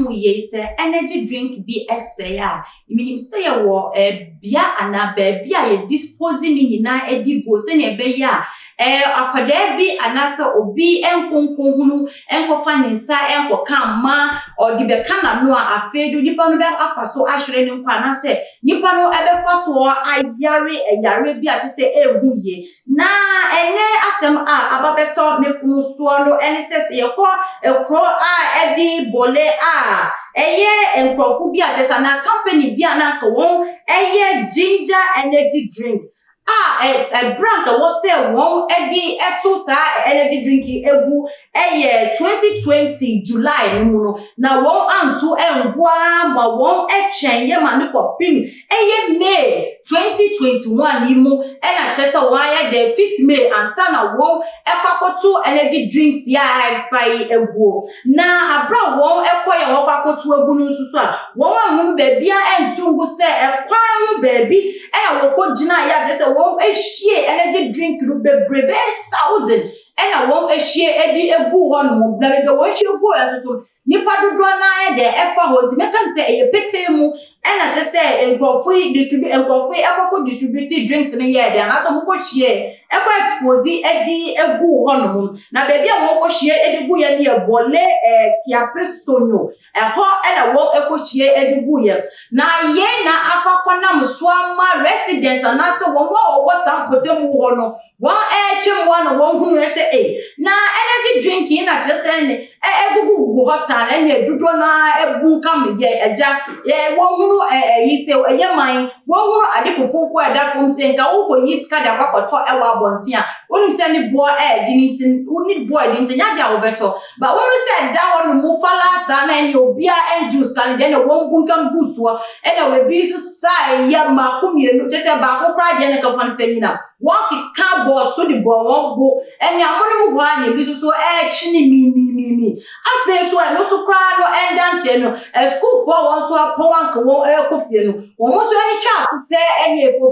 mu yei, sɛ energy drink bi ɛsɛe a, menim sɛ yɛwɔ bea anaa baabi a yɛ dispose ne nyinaa de gu, sɛnea ɛbɛyɛ a akwadaa bi anaasɛ obi nkonkohunu nkɔfa ne nsa nkɔka mma ɔde bɛka n'ano a, afei do nipa no bɛ afa so ahwere ne nkwa anaasɛ nipa no ɛbɛfa so ayare ɛyare bi a kyerɛ sɛ ɛnhu yie. Na ɛnɛ asɛm a aba bɛtɔ me pono soɔ no ɛne sɛ yɛkɔ ekuro a ɛde Bole a, ɛyɛ nkurɔfo bi a kyerɛ sɛ anaa company bi a na anka wɔn ɛyɛ ginger energy drink a, ɛbrɛ anka wɔ sɛ wɔn ɛde ɛto saa energy drink yi egu ɛyɛ 2020 July no mu no, na wɔn anto ɛngoa ma wɔn ɛkyɛn yɛ ma ne kɔpem ɛyɛ May 2021 yi mu, ɛna kyerɛ sɛ wɔn ayɛ dɛ 5th May ansa na wɔn ɛkɔ akɔto energy drinks yi a expire yi eguo. Na abere a wɔn ɛkɔ yɛ wɔn kɔ akɔto egu no nso so a, wɔn ahunu baabi a ɛnto ngu sɛ ɛkwan ho baabi ɛna wɔkɔ gyina yɛ a, kyerɛ sɛ wɔn ahyie energy drink no bebree bɛyɛ thousand ɛna wɔn ahyie ɛde egu hɔ nom. Na baabi a wɔn ahyie gu hɔ nso so, nipa dodoɔ naa yɛ dɛ ɛfa hɔ, nti mɛka no sɛ ɛyɛ petee mu ɛna kyerɛ sɛ nkurɔfo yi distribute, nkurɔfo yi ɛkɔkɔ distribute drinks no yɛ dɛ anaasɛ wɔn kɔ hyie ɛkɔ expose ɛde egu hɔ nom. Na baabi a wɔn kɔ hyie ɛde gu yɛ no yɛ Bole Kiape Sonyo, ɛhɔ ɛna wɔn ɛkɔ hyie ɛde gu yɛ. Na yɛn na akɔ akɔnam so ama residents anaasɛ wɔn a wɔwɔ saa mpɔtamu hɔ no, wɔn ɛretwam hɔ na wɔn hunu sɛ na energy drink yi na kyerɛ sɛ ne ɛgugu gu hɔ saa na ɛna dodoɔ naa ɛbu nkam yɛ ɛgya yɛ. Wɔn hunu ɛyi sɛ ɛyɛ man, wɔn hunu ade fufuo a ɛda fam sɛ nka wokɔ yi sika de akɔ akɔtɔ ɛwɔ abɔnten a, wɔnim sɛ ne boɔ ɛɛdi ne nti, ne boɔ ɛdi nti nyɛ ade a wɔbɛtɔ ba. Wɔn sɛ ɛda hɔ no mu fala saa na ɛne obiara ɛngye sika no deɛ, ɛna wɔn bu nkam gu soɔ, ɛna ebi nso saa ɛyɛ mmaako mmienu, kyerɛ sɛ baako koraa deɛ ne kafa no fɛ nyina wɔn keka bɔɔ so de bɔ wɔn bo. Ɛne amonom hɔ a, na ebi nso so ɛrekyi ne miimiimiimi. Afei nso ɛno nso koraa no ɛnda nkyɛn no, ɛsukuufoɔ a wɔn nso apɔn anka wɔn ɛrekɔ fie no, wɔn nso ani twa aso pɛ ɛne ɛkɔ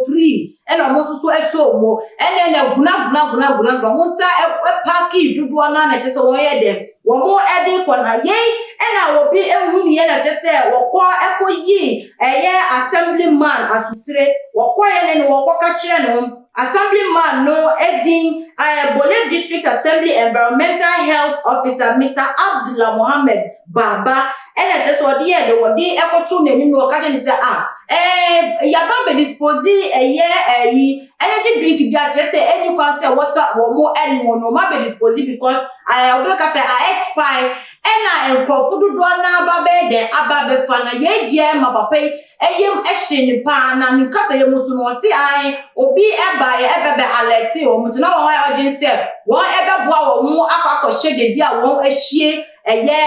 ɛna wɔn nso so ɛsɔ wɔn ɛna guna guna guna guna guna wɔn nsa ɛpaaki dodoɔ naa na kyerɛ sɛ wɔn yɛ dɛm wɔn ɛde kɔ. Na yei ɛna obi ehu yɛ na kyerɛ sɛ wɔkɔ ɛkɔ yi ɛyɛ assemblyman asotire wɔkɔ yɛ ne no wɔkɔ ka kyerɛ no assemblyman no edin Bole District Assembly Environmental Health Officer Mr Abdullah Mohammed Baba, ɛna kyerɛ sɛ ɔde yɛ de wɔde ɛkɔto n'anim na ɔka kyerɛ no sɛ a yaba bɛ dispose ɛyɛ ɛyi energy drink bi a kyerɛ sɛ ɛni kwan sɛ wɔsa wɔn ɛnom no, wɔn abɛ dispose because ɔbɛka sɛ a expire, ɛna nkurɔfo dodoɔ n'aba bɛyɛ dɛ aba bɛfa. Na yɛn deɛ ma papa yi ɛyam ɛhyɛ ne paa, na ne kasa yɛ mu so no, ɔsi ae obi ɛba yɛ ɛbɛbɛ alert wɔn so na wɔn ayɛ ɔdwen sɛ wɔn ɛbɛboa wɔn akɔ akɔhyɛ beebi a wɔn ahyie ɛyɛ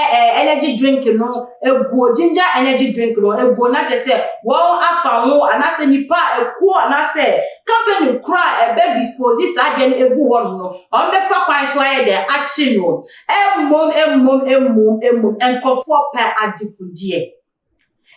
energy drink no eguo, ginger energy drink no eguo, na kyerɛ sɛ wɔn afa ho anaasɛ nipa ekuo anaasɛ company koro a ɛbɛ dispose saa adeɛ no egu hɔ no, wɔn bɛfa kwan so ayɛ dɛ akyi no. Emom emom emom emom, nkurɔfoɔ pɛ adefodeɛ,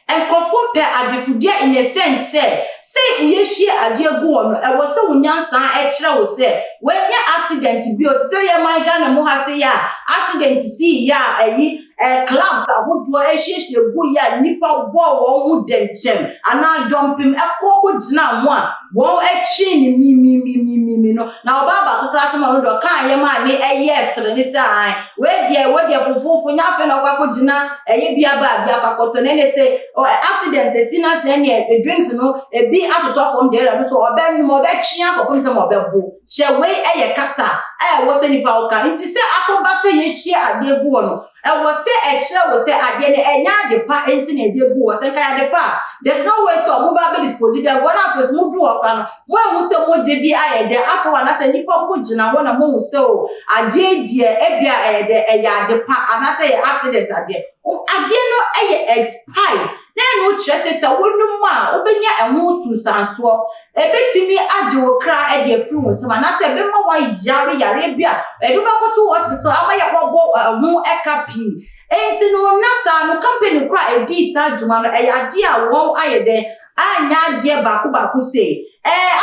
nkurɔfoɔ pɛ adefodeɛ in a sense sɛ yɛhyie adeɛ gu hɔ no, ɛwɔ sɛ wo nyansa ɛkyerɛ wo sɛ wɔnyɛ accident bi o, te sɛ yɛ man Ghana mu ha se yɛ a accident si yɛ a, ɛyi clubs ahodoɔ ahyiahyia gu yɛ a, nnipa bɔ wɔn ho dɛnkyɛm anaa dɔmpem ɛkɔ kɔ gyina ho a wɔn akyi ne mimimimimi no. Na ɔbaa baako koraa sɛ ma ɔno deɛ ɔkaa yɛ maa ne ɛyɛ sere ne sɛ an wei deɛ wei deɛ fofofo nyɛ afei na ɔkɔ akɔgyina ɛyɛ bia baa bi akɔ akɔtɔ na ɛne sɛ accident esi na sɛ ɛne drinks no ebi atotɔ fam deɛ, ɛno so ɔbɛnum ɔbɛtwea kɔpem sɛ ɔbɛbo hyɛ. Wei ɛyɛ kasa a ɛwɔ sɛ nipa ɔka, nti sɛ akɔba sɛ yɛhyia adeɛ gu hɔ no, ɛwɔ sɛ ɛkyerɛ wɔ sɛ adeɛ no ɛnyɛ ade pa nti na ɛde gu hɔ. Sɛ nka ade pa a, there's no way sɛ ɔmo ba bɛ dispose dɛ wɔn afei so mo duru hɔ kora no, mo ehu sɛ mogye bi ayɛ dɛ atɔ hɔ anaasɛ nipa mpo gyina hɔ na mo hu sɛ o adeɛ deɛ ebia ɛyɛ dɛ ɛyɛ ade pa anaasɛ ɛyɛ accident adeɛ. Adeɛ no ɛyɛ expire na ɛno kyerɛ sɛ wɔnum a, wobɛnya ɛho sunsansoɔ, ebetumi agye wo kra ɛde afiri wo nsam anaasɛ ɛbɛma wayare yare bi a ɛde wobɛkɔto hospital ama yɛ kɔbɔ ɛho ɛka pii. Enti no na saa no company kora a ɛdii saa adwuma no, ɛyɛ adeɛ a wɔn ayɛ dɛn anyɛ adeɛ baako baako sei.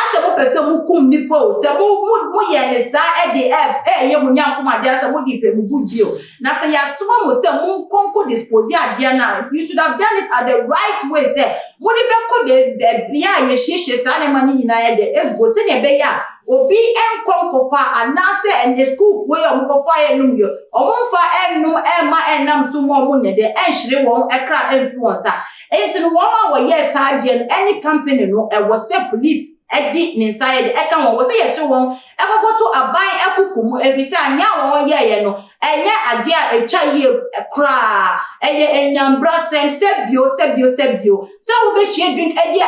Asɛ mopɛ sɛ mokum nnipa o, sɛ mo mo moyɛ ne saa ɛde ɛ ɛyɛ mo nyankom adeɛ, sɛ mode pɛ mo good bi o. Na sɛ yɛasoma mo sɛ monkɔ nkɔ dispose adeɛ no a, you should have done it at the right way, sɛ mode bɛkɔ baabi a yɛhyiahyia saa nneɛma no nyinaa yɛ de egu, sɛnea ɛbɛyɛ a obi nkɔ nkɔfa, anaasɛ ɛnɛ sukuufoɔ yi a wɔkɔfa yɛ nom deɛ, wɔn mfa ɛnnom ɛmma ɛnam so mu a wɔn nyɛ dɛ ɛnhyere wɔn ɛkra ɛmfi wɔn nsa. Nti no, wɔn a wɔyɛɛ saa adeɛ no ɛne company no, ɛwɔ sɛ police ɛde ne nsa yɛ de ɛka wɔn, wɔ sɛ yɛkye wɔn ɛkɔkɔto aban ɛkoko mu, ɛfiri sɛ anea a wɔn yɛɛyɛ no ɛnyɛ adeɛ a ɛtwa yie koraa. Ɛyɛ enyambrasɛm sɛbio sɛbio sɛbio sɛ wobɛhyia drink ɛde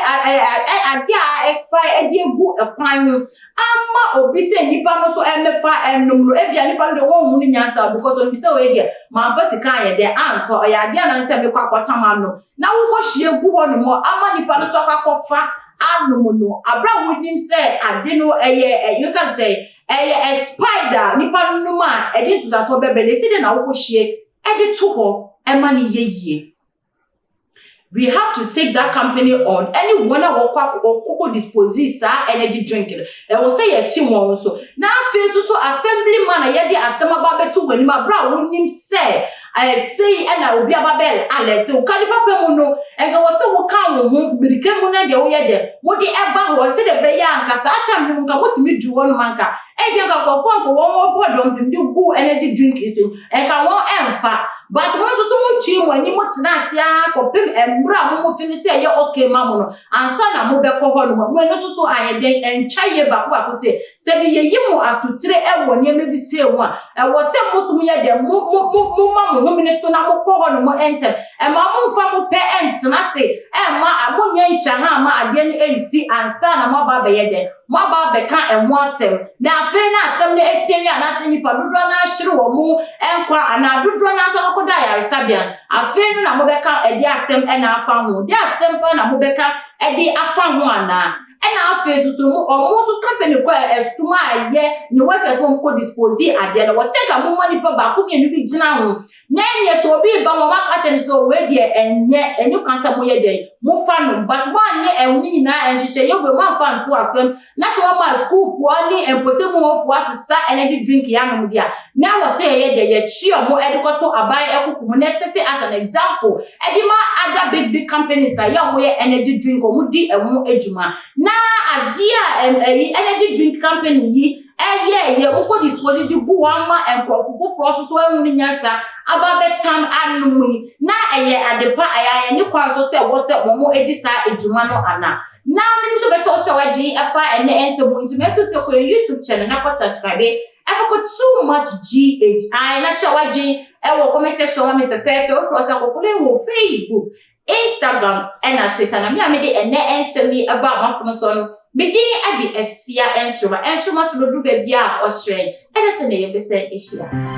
adeɛ a expire ɛde egu ɛkwan ho ama obi sɛ nipa no so ɛmɛfa ɛnum no. Ebia nipa no de wɔn mu no nyansa, because onim sɛ wɔyɛ deɛ manfa sika ayɛ dɛ antɔ, ɔyɛ adeɛ a nan sɛ mekɔ akɔtam ano na wokɔ hyia gu hɔ nom ama nipa no so akɔ akɔfa anom no, abira a wonim sɛ ade no ɛyɛ ɛyɛ ka sɛ ɛyɛ expired a nipa no nom a ɛde nsusuasoɔ bɛbrɛ na esi de na wokɔ hyia ɛde to hɔ ɛma no yɛ yie. We have to take that company on, ɛne wɔn a wɔkɔ wɔkɔkɔ dispose saa energy drink no, ɛwɔ sɛ yɛkyi wɔn nso. Na afei nso so, assembly man a yɛde asɛm aba abɛto wɔn anim, abere a wɔnim sɛ ɛsɛyi ɛna obi aba bɛɛ alert wo ka nipa pɛ mu no, ɛnka wɔ sɛ woka wo ho mirika mu na deɛ woyɛ dɛ wode ɛba hɔ, sɛdeɛ ɛbɛyɛ a nka saa time no mu nka motumi du hɔ nom anka ebi nka nkurɔfoɔ nka wɔn wɔbɔ dɔmpem de gu energy drink yi so, nka wɔn ɛmfa. But mo nso so mo twi mo anim tena ase ara kɔpem mmerɛ a mo mo fi ne sɛ ɛyɛ okay ma mo no ansa na mo bɛkɔ hɔ nom. Mo ɛno nso so ayɛ den ɛntwa yie baako baako sɛ bi yɛyi mo asotire ɛwɔ nneɛma bi sie mu a, ɛwɔ sɛ mo nso mo yɛ dɛ mo ma mo homene so na mo kɔ hɔ nom ɛntɛm. Ɛma mo nfa mo pɛ ɛntena ase, ɛma mo nyɛ nhyɛ ha ama adeɛ no ɛnsi ansa na mo aba abɛyɛ dɛ mo aba abɛka ɛho asɛm. Na afei na asɛm no esi awie, anaasɛ nipa dodoɔ no ahyere wɔn mo nkwa anaa dodoɔ no aso akɔkɔda ayaresabea, afei no na mobɛka ɛde asɛm ɛna afa ho de asɛm pa na mobɛka ɛde afa ho anaa? Ɛna afei nso so mo ɔmo nso company kɔ ɛsum a ɛyɛ ne workers wɔn kɔ dispose adeɛ no, wɔsɛ ka mo ma nipa baako mmienu bi gyina ho na ɛnyɛ sɛ obi ba wɔn aka kyerɛ no sɛ wei deɛ ɛnyɛ ɛnyɛ kwan sɛ moyɛ dɛn mofa no. But moanyɛ ɛho nyinaa ɛnhyehyɛ yɛ wei, moamfa nto akwam na sɛ wɔma sukuufoɔ ne mpɔtamuhɔfoɔ asesa energy drink yɛ anom deɛ a, na wɔ sɛ yɛyɛ dɛ yɛkyi ɔmo ɛde kɔto aban ɛkoko mu na ɛsɛte as an example ɛde ma other big big companies a yɛ ɔmo yɛ energy drink, ɔmo di ɛho adwuma. Na adeɛ a ɛyi energy drink company yi ɛyɛ yɛ wokɔ dispose de gu hɔ ama nkurɔfo foforɔ nso so ɛho no nyansa aba bɛtam anom yi, na ɛyɛ ade pa ɛyɛ ayɛ ne kwan so sɛ ɛwɔ sɛ wɔn adi saa adwuma no ana? Na menim sɛ bɛsɛ ɔhyɛ wadwene ɛfa ɛnɛ ɛnsɛm mu, nti mɛso sɛ kɔ yɛ YouTube channel na kɔ subscribe, ɛkɔkɔ Too Much GH na kyerɛ wadwene ɛwɔ comment section ma me fɛfɛɛfɛ. Wofrɛ sɛ akɔfo no wɔ Facebook, Instagram ɛna Twitter. Na me a mede ɛnɛ ɛnsɛm yi ɛba amapono so no, medin ade Afia Nsoroma. Nsoroma so doduru baabi a ɔhyerɛn ɛne sɛ na yɛbɛsɛn ahyia.